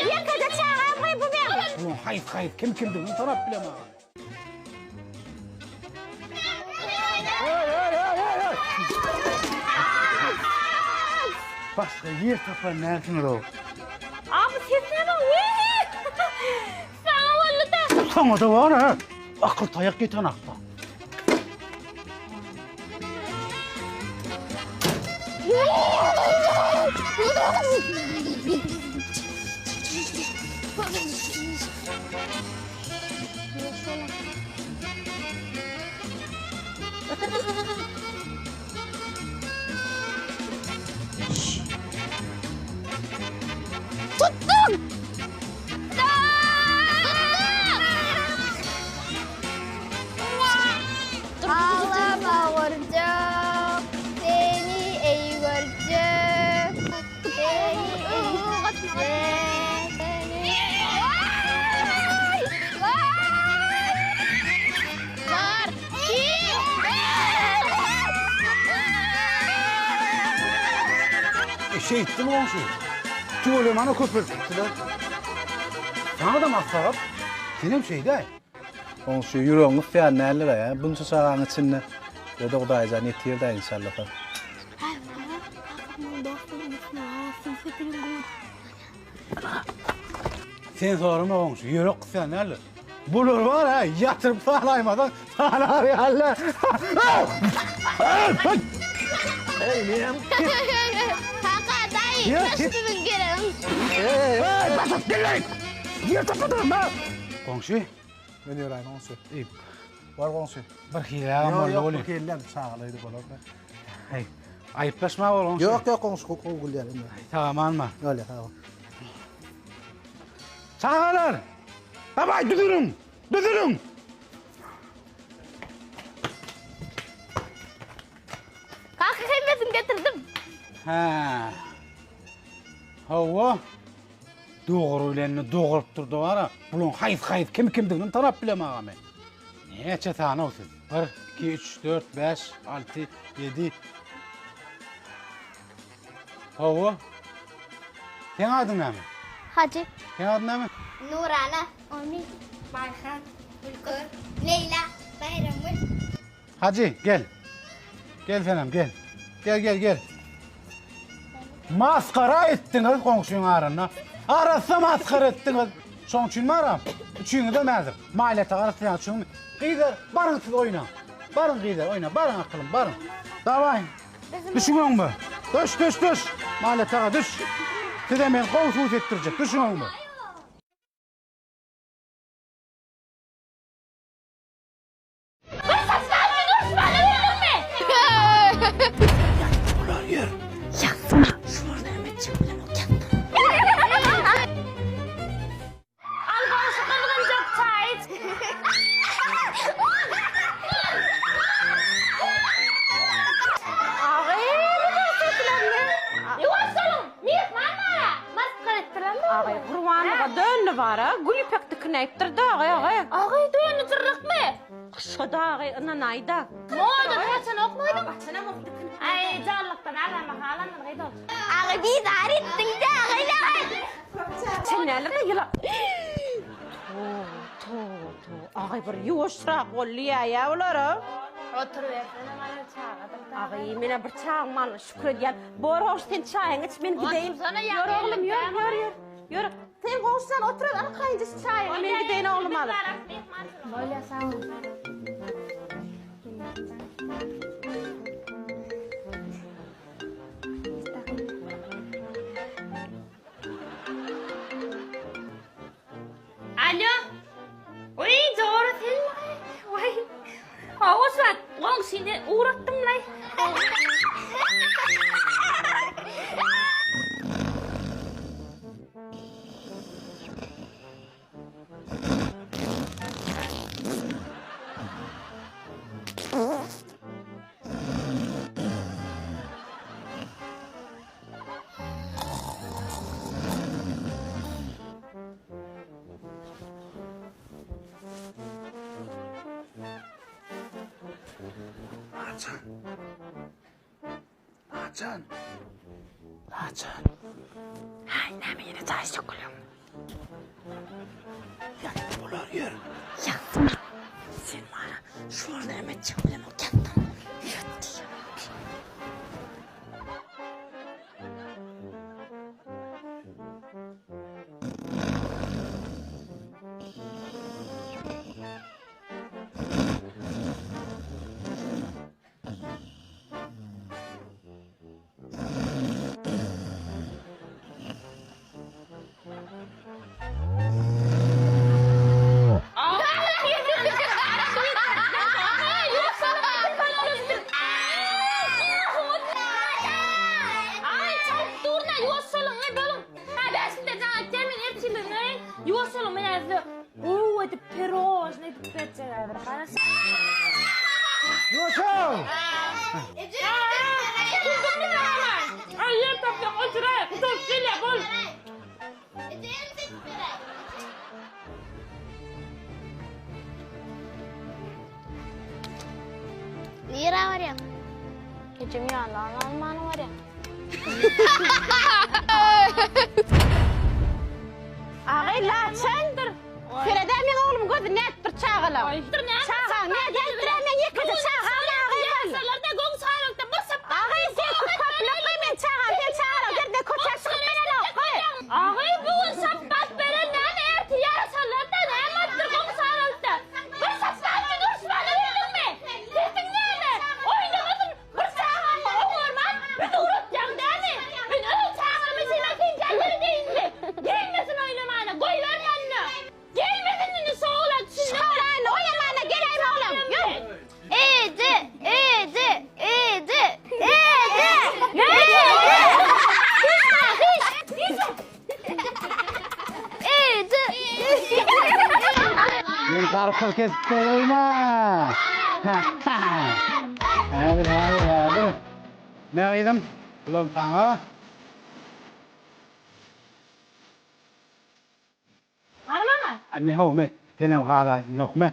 Ýeke-de çagam goý bu meň. Ulan haýsy haýsy kim kimdigini tanap bilemok. Başga ýer tapan dälsiňiz-ow. A bu ses näme? Wiý! Saňa boldy-da. Saňa-da bar-a. Akyl taýak ýetenakda. Tutdum! Ağlama gurjak, seni eý görjek. Seni eý görjek. Seni Bar. Şeýtdim goňşy. Tüwelemana köpeltipdiler. Saňa-da maslahat, senem şeýdäý. Goňşy ýüregiň gysýan däldir-ä, ýa? Bunça çagaň içinde. Ýa-da Hudaýjan ýetir-dä inşallasa. Sen sorama goňşy, ýürek gysýan däldir. Bular bar-a, ýatyryp sanaýmasaň, sanar ýaly. Eý, menem. Kaka, daýy, şu siziň geregiň. Eý, basyp gel-leý! Ýer tapadym, ha! Goňşy. Men ýöräýin goňşy. Eý. Bar goňşy. Bir hili-ä boldy Ýok, welin. bir hili-ä çagalydy bolar-da. Eý, aýyplaşma bol goňşy. Ýok, ýok goňşy, gowy gülýär indi. Sag-amanma. Bolýar, sag bol. Çagalar! Dawaý, düzüliň! Düzüliň! Kaka hemmesini getirdim. Hä. Hawa. Dogry bilenini doguryp durdy bara. Bulaň haýsy-haýsy kim-kimdigini tanap bilemok men. Näçe sanaw siz? 1, 2, 3, 4, 5, 6, 7. Hawa. Seň adyň näme? Hajy. Seň adyň näme? Nurana. Omid. Baýhan. Gülgör. Leýla. Baýramgül. Hajy, gel. Gel senem, gel. Gel, gel, gel. Masgara etdiňiz goňşyň arasynda. Arassa masgara etdiňiz. Şoň üçin baram. Üçüňizem häzir maýlata garasýan üçin. Gyzlar, baryň siz oýnaň. Baryň gyzlar, oýnaň. Baryň akylym, baryň. Dawaý. Düşüň öňüme. Düş, düş, düş. Maýlata düş. Size men gowy suw etdirjek. Düşüň öňüme. Al goňşy gyzgynjak çaý iç. Ýuwaş boluň, myhman bar-a. Masgara etdilermi? Agy gurbanlyga döndi bara, gül ýüpek dikinäýipdir dagy agy. Agy döndi jyrrykmy? Şo dagy ynanaýda. Moda saçanokmydyň? Saçanamok dikin. Aý janlykdan alama halandyr gyz ol. Agy bizar etdiň-dä agy. Çenäler-de ýyla. To, to, to. Agy bir ýuwaşrak bol diýäýä bulara. Oturybersene mana çagadyr. Agy menä bir çagam barlygyna şükür edýän. Bor hoş sen çaýyňy iç men gideýin. Otursana ýa. Ýör oglum ýör ýör ýör. Ýör. Sen goňşujan otur al kaýynja şu çaýyňy men gideýin oglum alyp. Bolýa sag bol. Alo. Oý, jora senmi? Waý. Hawa, şu wagt goňşyny ugratdym-laý. Haçan? Haçan? Haçan? Haý, näme ýene çaý içjek bolýaňmy? Ýat bolar ýör. Ýatma. Sen maňa şular näme etjek bilemok ýatdan. Ýat diýýän. Ýuwaşow! Nirä barýaň? Ejem ýaly almany barýaň. Agay laçandyr. Seredä meň oglum gözi nätdir çagalaň. Çagaň nädipdir men ýekeje çagam agay bol. Agay sen köplük men çagam sen çagalaň derdine köçä çykyp bilenok. Agay bu gün şapbat beren näme ertir ýaraşarlar-da näme aýtdyr goňşy aralykda. Bir şapbat üçin uruşmaly bildiňmi? Sesiň näme? Oýnamasyn bir çagaňy oňarman bizi uratýaň dämi? Men öz çagamy şeýle penjireden edeýinmi? Gelmesin oýnamana goýber ýanyna. Gelmesin indi şo oglan düşündüňmi? Şolan oýnamana geläýme oglan. Ýör. Eje, eje, eje, eje. Eje. Men garpyz kesip bereýin-ä. Häzir, häzir, häzir. Ne gyzym, bulam saňa. Hany maňa? Ne how, me, senem galaýyn, ýokmy?